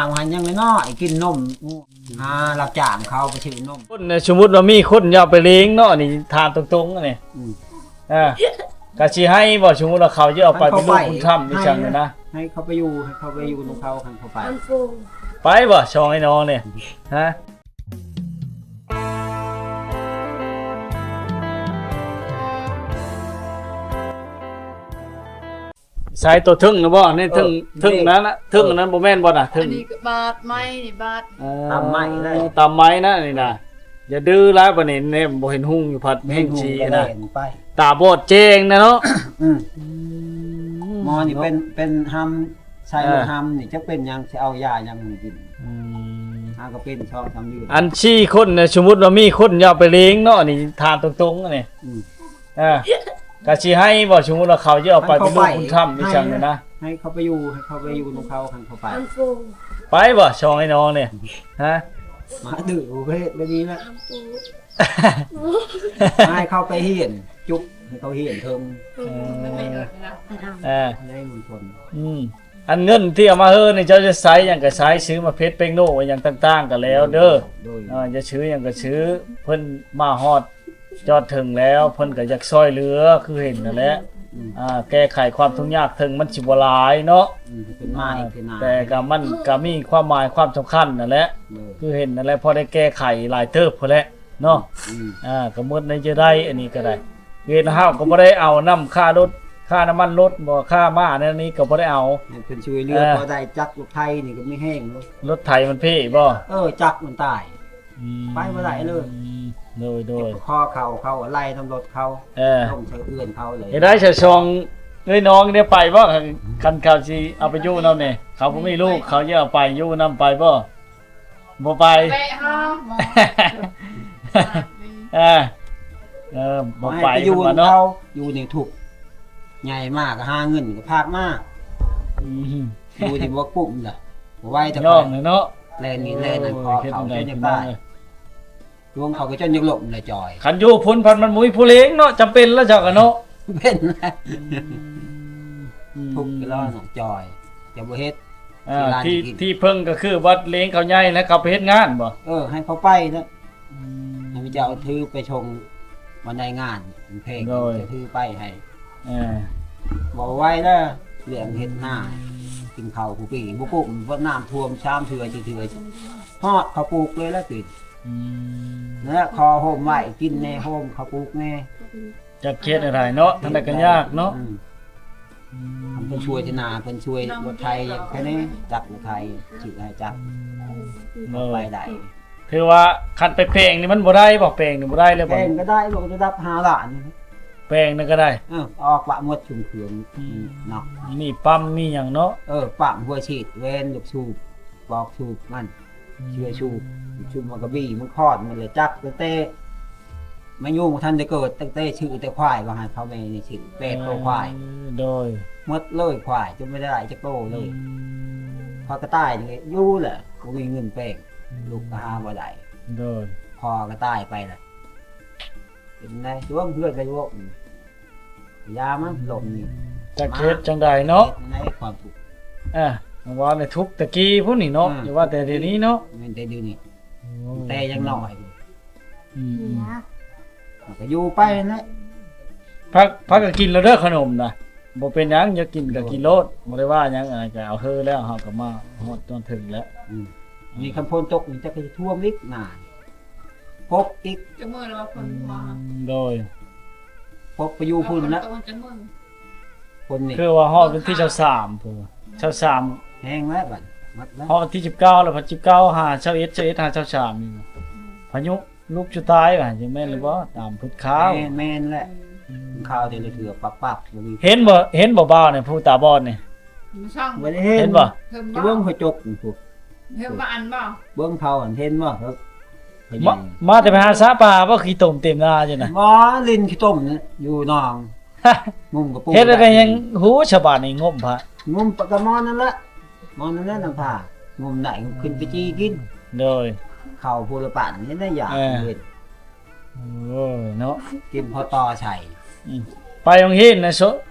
ເອົາໃຫ້ຍັງນ້ອຍໆ ກິນນົມ ຫາຮັບຈ້າງເຂົາໄປຊື້ນົມ. ຄົນ ສົມມຸດວ່າມີຄົນຢາກໄປເລງເນາະ ນີ້ຖາມຕົງໆ ອັນນີ້ ອືມ ເອີ ກະຊິໃຫ້ບໍ່? ສົມມຸດວ່າເຂົາຈະເອົາໄປເປັນລູກບຸນທຳອີ່ຫຍັງນີ້ນະ ໃຫ້ເຂົາໄປຢູ່ ໃຫ້ເຂົາໄປຢູ່ນຳເຂົາ ຄັນເຂົາໄປ ໄປບໍ່ ຊ່ອງໄອ້ນ້ອງນີ້ ຮະ? ໃສ່ຕົວເທິງນະບໍ່? ໃນເທິງ ເອີ ເທິງນັ້ນນະ ເທິງອັນນັ້ນບໍ່ແມ່ນບໍ່ນະ? ເທິງ ອັນນີ້ກະບາດໄມ້ນີ້ ບາດ ເອີ ຕຳໄມ້ນະ ຕຳໄມ້ນະນີ້ນະ. ຢ່າດື້ຫຼາຍບາດນີ້ ແນມບໍ່ເຫັນຮຸ່ງຢູ່ ພັດແຮງຊີ້ນະ ຕາບອດແຈ້ງນະເນາະ. ອືມ ໝໍນີ້ເປັນ ເປັນຮຳ ໃສ່ ເອີ ຮຳນີ້ ຈັກເປັນຫຍັງ ຊິເອົາຢາຫຍັງໃຫ້ກິນ. ອືມ ຫາກະເປັນຊອກຊຳຢູ່. ອັນສີ່ຄົນນະ ສົມມຸດວ່າມີຄົນຢາກໄປເລງເນາະ ນີ້ຖາມຕົງໆ ອັນນີ້ ອືມ ເອີ ກະຊິໃຫ້ບໍ່? ສົມມຸດວ່າເຂົາຈະເອົາໄປເປັນລູກບຸນທຳອີ່ຫຍັງນີ້ນະ ໃຫ້ເຂົາໄປຢູ່ ໃຫ້ເຂົາໄປຢູ່ນຳເຂົາ ຄັນເຂົາໄປ ໄປບໍ່? ຊ່ອງໄອ້ນ້ອງນີ້ ຮະ? ມາດື້ປະເພດແບບນີ້ນະ ໃຫ້ເຂົາໄປຮຽນ ຈຸກໃຫ້ເຂົາຮຽນເທິງ ເອີ ເອີ ໃນເມືອງຊົນ. ອືມ ອັນເງິນທີ່ເອົາມາເຮີນີ້ ເຈົ້າຈະໃຊ້ຫຍັງກະໃຊ້ ຊື້ໝາກເຜັດ ແປ້ງໂນ້ ຫຍັງຕ່າງໆ ກະແລ້ວເດີ ໂດຍ ເອີ ຈະຊື້ຫຍັງກະຊື້ ເພິ່ນມາຮອດຈອດເຖິງແລ້ວ ເພິ່ນກະຢາກຊ່ອຍເຫຼືອ ຄືເຫັນຫັ້ນແຫຼະ ອືມ ອ່າ ແກ້ໄຂຄວາມທຸກຍາກ ເຖິງມັນຊິບໍ່ຫຼາຍເນາະ ອືມ ເປັນມາອີກເທື່ອໜ້າ ແຕ່ກະມັນກະມີຄວາມໝາຍຄວາມສຳຄັນຫັ້ນແຫຼະ ໂດຍ ຄືເຫັນຫັ້ນແຫຼະ ພໍໄດ້ແກ້ໄຂຫຼາຍເຕີບພຸ້ນແຫຼະ ເນາະ ອືມ ອ່າ ກະໝົດໃນຈະໄດ້ ອັນນີ້ກະໄດ້ ເວນເຮົາກະບໍ່ໄດ້ເອົານຳຄ່າລົດ ຄ່ານ້ຳມັນລົດບໍ່ ຄ່າມ້າແນວນີ້ກະບໍ່ໄດ້ເອົາ ໃຫ້ເພິ່ນຊ່ວຍເຫຼືອ ເອີ ພໍໄດ້ຈັກລົດໄຖນີ້ກະມີແຮງເນາະ ລົດໄຖມັນເພບໍ່? ເອີ ຈັກມັນຕາຍ ອືມ ໄປບໍ່ໄດ້ເລີຍ ໂດຍ ໂດຍ ເຈັບຄໍເຂົາ ເຂົາໄລ່ນຳລົດເຂົາ ເອີ ລົງໃສ່ເຮືອນເຂົາເລີຍ ເຮັດໄດ້ຊະ ຊ່ອງເອື້ອຍນ້ອງໄດ້ໄປບໍ່? ຄັນ ຄັນເຂົາຊິເອົາໄປຢູ່ນຳນີ້ ເຂົາບໍ່ມີລູກ ເຂົາຈະເອົາໄປຢູ່ນຳ ໄປບໍ່? ບໍ່ໄປ ເຕະເຮົາ ເອີ ເອີ ບໍ່ໄປ ເພິ່ນວ່າເນາະ ຢູ່ນີ້ທຸກ ໃຫຍ່ມາກະຫາເງິນກະພາກມາ ອືມ ຢູ່ນີ້ບໍ່ກຸ້ມລະ ບໍ່ໄຫວແຕ່ ຍ້ອນເນາະ ແລ່ນນີ້ແລ່ນນັ້ນ ໂອ້ຍ ຂໍເຂົາ ເຮັດຈັ່ງໃດ ຈົນຢາກຕາຍ ພີ່ນ້ອງເອີຍ ດວງເຂົາກະຈົນຢາກລົ້ມລະຈອຍ ຄັນຢູ່ພຸ້ນພັດມັນບໍ່ມີຜູ້ເລງເນາະ ຈຳເປັນລະເຈົ້າກະເນາະ ເປັນ ອືມ ທຸກຢູ່ແລ້ວເນາະ ຈອຍ ຈະບໍ່ເຮັດ ອ່າ ທີ່ ທີ່ເພິ່ງກະຄືວັດເລງເຂົາໃຫຍ່ ແລ້ວເຂົາໄປເຮັດງານບໍ່? ເອີ ໃຫ້ເຂົາໄປນະ ອືມ ໃຫ້ເຈົ້າຖືໄປສົ່ງມາໃນງານເພງ ໂດຍ ຈະຖືໄປໃຫ້ ເອີ ບໍ່ໄຫວແລ້ວ ເລື່ອງເຮັດນາ ກິນເຂົ້າຜູ້ປີ ບໍ່ກຸ້ມ ບໍ່ ນ້ຳຖ້ວມສາມເທື່ອ ສີ່ເທື່ອ ຮອດເຂົາປູກເລີຍລະ ອືມ ແລ້ວຂໍໂຮມໄວ້ກິນແດ່ ໂຮມເຂົາປູກແດ່ ຈັກເຮັດແນວໃດເນາະ ທາງໃດກະຍາກເນາະ ອືມ ອືມ ເພິ່ນຊ່ວຍທີ່ນາ ເພິ່ນຊ່ວຍລົດໄຖແຄ່ນີ້ ຈັກລົດໄຖ ຊື້ໃຫ້ຈັກ ອືມ ໄປໄດ້ ຖືວ່າຄັນໄປແປງນີ້ມັນບໍ່ໄດ້ບໍ່? ແປງນີ້ບໍ່ໄດ້ເລີຍບໍ່? ແປງກະໄດ້ ລະດັບຫ້າລ້ານ ແປງນັ້ນກະໄດ້ ເອີ ອອກປະໝົດຊຸມເຄື່ອງ ອືມ ເນາະ ມີປ້ຳມີຫຍັງເນາະ ເອີ ປ້ຳ ຫົວສີດ ແຫວນ ລູກສູບ ປອກສູບມັນ ອືມ ເຊື້ອສູບ ຊຸມມັນກະບີ ມັນຄອນ ມັນລະຈັກ ຕັ້ງແຕ່ມາຍຸງບໍ່ທັນໄດ້ເກີດ ຕັ້ງແຕ່ຊື້ແຕ່ຄວາຍວ່າໃຫ້ພໍ່ແມ່ນີ້ຊື້ ແປດໂຕຄວາຍ ເອີ ໂດຍ ໝົດເລີຍຄວາຍ ຈົນບໍ່ໄດ້ຈັກໂຕເລີຍ ອືມ ພໍກະຕ່າຍນີ້ຢູ່ແຫຼະ ບໍ່ມີເງິນແປງ ອືມ ລູກກະຫາບໍ່ໄດ້ ໂດຍ ພໍ່ກະຕາຍໄປລະ ເປັນໃດ ຊ່ວງເຮືອນກະຢູ່ ຢ່າມັນລົມນີ້ ຈັກເຮັດຈັ່ງໃດເນາະ ໃນຄວາມທຸກ ເອີ ວ່າໃນທຸກແຕ່ກີ້ພຸ້ນນີ້ເນາະ ອືມ ຢ່າວ່າແຕ່ດຽວນີ້ເນາະ ແມ່ນແຕ່ດຽວນີ້ ໂອ້ ແຕ່ຍັງນ້ອຍ ອືມ ມັນກະຢູ່ໄປຫັ້ນແຫຼະ ພາ ພາກັນກິນແລ້ວເດີ ຂະໜົມນະ ບໍ່ເປັນຫຍັງ ຢາກກິນກະກິນໂລດ ບໍ່ໄດ້ວ່າຫຍັງ ອັນນັ້ນກະເອົາເຮີແລ້ວ ເຮົາກະມາຮອດຈອນເຖິງແລ້ວ ອືມ ນີ້ຄັນຝົນຕົກນີ້ຈັກກະຊິຖ້ວມອີກນາ ປົກອີກ ຈັກມື້ແລ້ວວ່າຝົນ ອືມ ໂດຍ ປົກໄປຢູ່ພຸ້ນລະ ຝົນຕົກຈັກມື້ ຝົນນີ້ ຄືວ່າຮອດວັນທີຊາວສາມພຸ້ນ ຊາວສາມ ແຮງແລ້ວບັດ ໝົດແລ້ວ ຮອດວັນທີສິບເກົ້າແລ້ວ ສິບເກົ້າຫາຊາວເອັດ ຊາວເອັດຫາຊາວສາມນີ້ ອືມ ພາຍຸລຸກສຸດທ້າຍວ່າ ຈັ່ງແມ່ນຫຼືບໍ່ ຕາມພຶດຂ່າວ ແມ່ນ ແມ່ນແຫຼະ ອືມ ຂ່າວແຕ່ລະເທື່ອປັບໆ ບໍ່ມີ ເຫັນບໍ່ ເຫັນບໍ່ບ່າວນີ້ ຜູ້ຕາບອດນີ້ ບໍ່ໄດ້ເຫັນ ເຫັນບໍ່ ເບິ່ງກະຈົກພຸ້ນ ເຫັນບໍ່ ອັນບໍ່ ເບິ່ງເຂົາຫັ້ນ ເຫັນບໍ່ ມາ ມາແຕ່ໄປຫາສາປາບໍ່? ຂີ້ຕົມເຕັມນາຢູ່ນະ ບໍ່ ຫຼິ້ນຂີ້ຕົມຢູ່ໜອງ ມຸງກະປູ ເຮັດຈັ່ງໃດຍັງຮູ້ ຊາວບ້ານນີ້ງົມພະ ງົມປະກະໝໍນັ້ນລະ ໝໍນັ້ນລະນຳພາ ງົມໄດ້ຂຶ້ນໄປຈີ່ກິນ ໂດຍ ເຂົ້າຜູ້ລະປານນີ້ນະ ຢາກ ເອີ ເຮັດ ໂອ້ຍເນາະ ກິນພໍຕໍ່ໃສ່ ອືມ ໄປໂຮງຮຽນນະ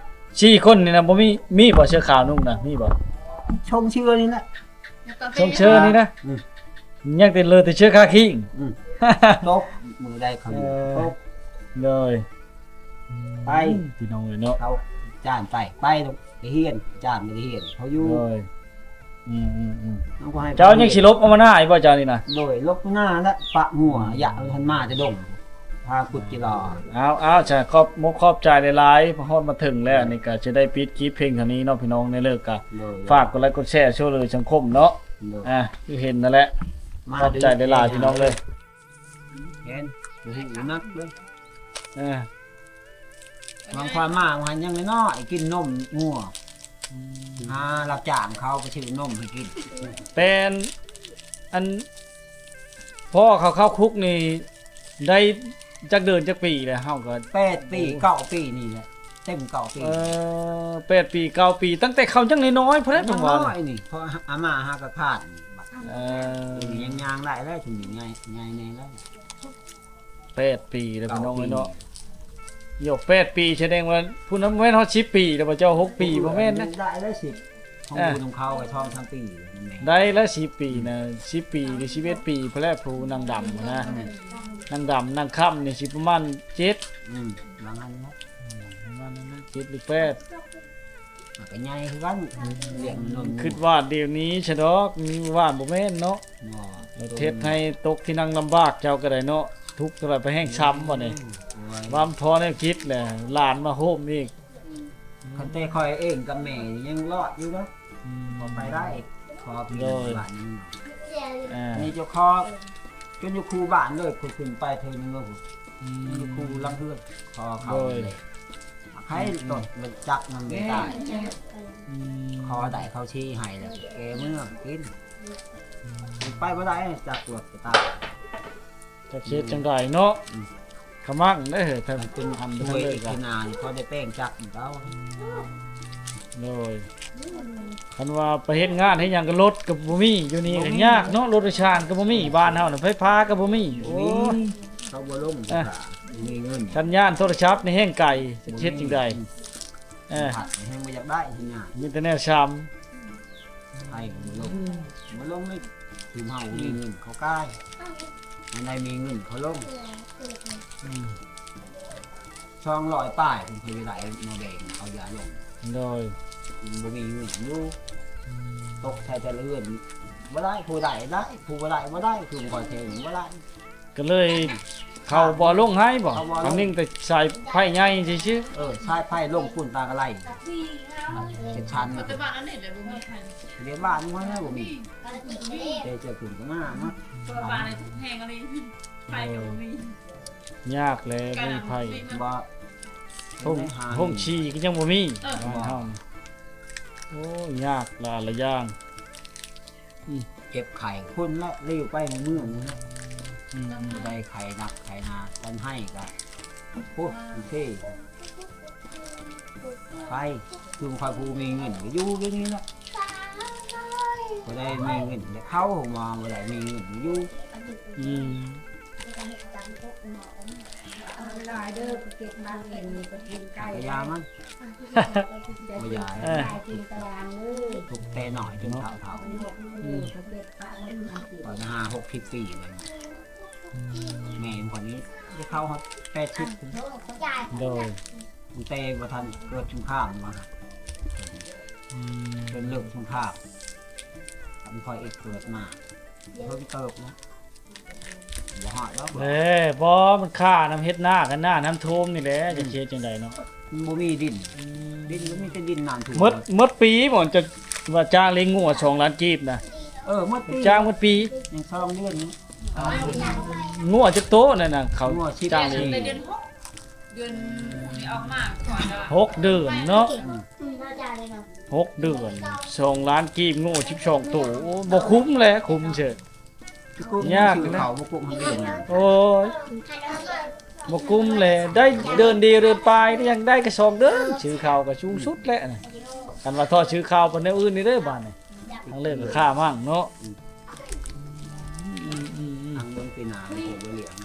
ສີ່ຄົນນີ້ນະ ບໍ່ມີ ມີບໍ່ເສື້ອຂາວນຸ່ງນະ ມີບໍ່? ຊົງເສື້ອນີ້ແຫຼະ ຊົມເຊີຍນີ້ນະ ອືມ ຍັງແຕ່ເລີແຕ່ເຊື້ອຄາຄີງ ອືມ ຕົກ ມື້ໃດເຂົາຢູ່ ເອີ ຕົກ ໂດຍ ໄປ ພີ່ນ້ອງເອີຍເນາະ ເຂົາຈ້ານໄປ ໄປໄປຮຽນ ຈ້ານໄປຮຽນ ເຂົາຢູ່ ໂດຍ ອືມໆໆ ເຮົາກໍໃຫ້ ເຈົ້າຍັງຊິຫຼົບເອົາມາໜ້າອີກບໍ່ເຈົ້ານີ້ນະ? ໂດຍ ຫຼົບໜ້າແລ້ວ ປະຫົວ ຢາກໃຫ້ມັນມາແຕ່ດົງ ພາຂຸດກິລາ ເອົາ ເອົາ ຈ້ະ ຂອບມຸກຂອບໃຈຫຼາຍໆ ມາຮອດມາເຖິງແລ້ວ ນີ້ກໍຈະໄດ້ປິດຄລິບພຽງເທົ່ານີ້ເນາະ ພີ່ນ້ອງ ໃນເລີກກໍ ໂດຍ ຝາກກົດໄລກົດແຊຊ່ວຍເຫຼືອສັງຄົມເນາະ ໂດຍ ອ່າ ຄືເຫັນນັ້ນແຫຼະ ມາ ຂອບໃຈຫຼາຍໆ ພີ່ນ້ອງເອີຍ ເຫັນ ຮູ້ໜັກເດີ ເອີ ບາງຄວາມມາ ວ່າຫັ້ນຍັງນ້ອຍໆ ກິນນົມງົວ ອືມ ຫາຮັບຈ້າງເຂົາໄປຊື້ນົມໃຫ້ກິນ ແຕ່ອັນ ພໍ່ເຂົາເຂົ້າຄຸກນີ້ ໄດ້ຈັກເດືອນຈັກປີແລ້ວ? ເຮົາກໍ ແປດປີ ໂອ້ ເກົ້າປີນີ້ແຫຼະ ເຕັມເກົ້າປີ ເອີ ແປດປີ ເກົ້າປີ ຕັ້ງແຕ່ເຂົາຍັງນ້ອຍໆ ພຸ້ນແຫຼະ ຈັງຫວະ ນ້ອຍໆນີ້ ເພາະອາມ່າຫາກໍຄານບັດ ເອີ ດຽວນີ້ຍັງຍ່າງໄດ້ແລ້ວ ເຖິງນີ້ໃຫຍ່ ໃຫຍ່ແດ່ແລ້ວ ແປດປີແລ້ວ ເກົ້າ ພີ່ນ້ອງເອີຍເນາະ ໂຍກ ແປດປີ ສະແດງວ່າຜູ້ນັ້ນແມ່ນຮອດສິບປີແລ້ວບໍ່ ເຈົ້າ ຫົກປີ ບໍ່ແມ່ນນະ ໄດ້ແລ້ວສິບ ຂອງ ອ່າ ຜູ້ນຳເຂົາໄປສອງສາມປີ ໄດ້ແລ້ວສິບປີນະ ສິບປີ ຫຼື ສິບເອັດປີ ພຸ້ນແຫຼະ ຜູ້ນາງດຳນະ ອືມ ນາງດຳ ນາງຄຳນີ້ຊິປະມານເຈັດ ອືມ ປະມານນັ້ນແຫຼະ ອືມ ປະມານນັ້ນແຫຼະ ເຈັດ ຫຼື ແປດ ມັນກໍໃຫຍ່ຄືກັນ ອືມ ລ້ຽງນົມ ຄິດວ່າດຽວນີ້ຊະດອກ ມີວ່າບໍ່ແມ່ນເນາະ ບໍ່ ເຮັດໃຫ້ຕົກທີ່ນັ່ງລຳບາກເຈົ້າກໍໄດ້ເນາະ ທຸກເທົ່າໃດໄປແຮ່ງຊ້ຳບັດນີ້ ໂອ້ຍ ວ່າພໍແນວຄິດແຫຼະ ຫຼານມາໂຮມອີກ ຄັນແຕ່ຂ້ອຍເອງກັບແມ່ຍັງລອດຢູ່ເນາະ ອືມ ບໍ່ໄປໄດ້ ຂໍກິນ ໂດຍ ບາດນີ້ ອ່າ ນີ້ເຈົ້າຂໍຈົນຢູ່ຄູ່ບ້ານເລີຍ ເພິ່ນຂຶ້ນໄປເທື່ອໜຶ່ງເນາະ ອືມ ຢູ່ຄູ່ຫຼັງເຮືອນ ຂໍເຂົ້າ ໂດຍ ໃຫ້ລົດມັນຈັກນຳໄປຕາຍ ອືມ ຂໍໄດ້ເຂົ້າຊີ້ໃຫ້ແລ້ວແກ່ເມືອກິນ ອືມ ໄປບໍ່ໄດ້ ຈັກລົດໄປຕາຍ ຈັກເຮັດຈັ່ງໃດເນາະ ອືມ ຂະມັງເດ້ ຖ້າເປັນອັນເປັນເລີກ ຂ້າງໜ້ານີ້ພໍໄດ້ແປງຈັກເຈົ້າ ໂດຍ ຄັນວ່າໄປເຮັດງານເຮັດຫຍັງກໍລົດກໍບໍ່ມີ ຢູ່ນີ້ກໍຍາກເນາະ ລົດໂດຍສານກໍບໍ່ມີ ບ້ານເຮົານະ ໄຟຟ້າກໍບໍ່ມີ ໂອ້ຍ ເຂົາບໍ່ລົງ ອ່ະ ມີເງິນ ສັນຍານໂທລະສັບນີ້ແຮ່ງໄກ ຈະເຮັດຈັ່ງໃດ ອືມ ເອີ ແຮ່ງບໍ່ຢາກໄດ້ ມີແຕ່ແນວຊ້ຳ ໄປກໍບໍ່ລົງ ບໍ່ລົງເລີຍ ຄືເຮົາມີເງິນເຂົາກາຍ ອັນໃດມີເງິນເຂົາລົງ ອືມ ສອງຮ້ອຍປາຍເພິ່ນເຄີຍໄດ້ມາແບ່ງເອົາຢາລົງ ໂດຍ ບໍ່ມີເງິນຢູ່ ອືມ ຕົກໃສ່ແຕ່ລະເຮືອນ ບໍ່ໄດ້ ຜູ້ໄດ້ໄດ້ ຜູ້ບໍ່ໄດ້ບໍ່ໄດ້ ຄືຂ້ອຍແທ້ບໍ່ໄດ້ ກໍເລີຍເຂົາບໍ່ລົງໃຫ້ບໍ່? ເຂົາບໍ່ລົງ ອັນໜຶ່ງແຕ່ສາຍໄຟໃຫຍ່ຊື່ໆ ເອີ ສາຍໄຟລົງພຸ້ນຕາກະໄລ ເປັນຊັ້ນ ແຕ່ບ້ານອັນນີ້ແຫຼະບໍ່ມີໃຜ ດຽວບ້ານມັນບໍ່ມີ ແຕ່ເຈົ້າຂຶ້ນກໍມາ ມາ ເພາະວ່າບ້ານນີ້ທຸກແຫ່ງອັນນີ້ ໄຟກໍບໍ່ມີ ຍາກແຫຼະ ບໍ່ມີໄຟ ບໍ່ ໂຮງ ໂຮງສີກໍຍັງບໍ່ມີ ເອີ ບ້ານເຮົານີ້ ໂອ້ ຍາກຫຼາຍຫຼາຍຢ່າງ ອືມ ເຈັບໄຂ້ພຸ້ນແຫຼະ ລີ້ວໄປໃນເມືອງພຸ້ນແຫຼະ ອືມ ໄດ້ໄຂ້ໜັກໄຂ້ໜາ ຄັນໄຫ້ກໍພຸ້ນ ເຊ ໄປ ຄືຂ້ອຍຜູ້ມີເງິນກໍຢູ່ຢູ່ນີ້ແຫຼະ ບໍ່ໄດ້ມີເງິນ ແຕ່ເຂົາມາບໍ່ໄດ້ມີເງິນຢູ່ ອືມ ຫຼາຍເດີ ໄປເກັບມາເອງນີ້ ໄປກິນໄກ່ ກະຢາມັນ ບໍ່ຢາ ເອີ ກິນຕາລາງເດີ ທຸກແຕ່ນ້ອຍຈົນເຖົ້າໆ ອືມ ປະມານຫ້າຫົກສິບປີແລ້ວ ອືມ ແມ່ຂ້ອຍນີ້ຈະເຂົ້າຮອດແປດສິບ ໂດຍ ຕັ້ງແຕ່ບໍ່ທັນເກີດສົງຄາມມາ ອືມ ຈົນເລີກສົງຄາມ ຄັນຂ້ອຍເອງເກີດມາ ເພິ່ງເຕີບນະ ບໍ່ຮອດດອກ ເອີ ບໍ່ ມັນຄານຳເຮັດນາ ຄັນນານ້ຳຖ້ວມນີ້ແຫຼະ ອືມ ຈະເຮັດຈັ່ງໃດເນາະ ມັນບໍ່ມີດິນ ອືມ ດິນກໍມີແຕ່ດິນນ້ຳຖ້ວມ ໝົດ ໝົດປີບໍ່ ຈະວ່າຈ້າງລ້ຽງງົວສອງລ້ານກີບນະ ເອີ ໝົດປີ ຈ້າງໝົດປີ ຍັງສອງເດືອນນີ້ ງົວຈັກໂຕນັ້ນນະ ເຂົາຈ້າງລ້ຽງ ແຕ່ເດືອນຫົກ ເດືອນນີ້ອອກມາກ່ອນແລ້ວ ຫົກເດືອນເນາະ ອືມ ຫົກເດືອນ ສອງລ້ານກີບ ງົວສິບສອງໂຕ ໂອ້ ບໍ່ຄຸ້ມແຫຼະ ຄຸ້ມເສີຍ ຍາກນະ ຊື້ເຂົ້າບໍ່ກຸ້ມເດືອນ ໂອ້ຍ ບໍ່ກຸ້ມແຫຼະ ໄດ້ເດືອນດຽວເດືອນປາຍ ຍັງໄດ້ກະສອງເດືອນ ຊື້ເຂົ້າກະສູງສຸດແຫຼະນະ ຄັນວ່າທອດຊື້ເຂົ້າປານແນວອື່ນນີ້ເດີບາດນີ້ ທາງເລີກກະຂ້າມັ້ງເນາະ ອືມ ອືມໆໆ ທາງເບິ່ງປີໜ້າມັນກໍບໍ່ລ້ຽງ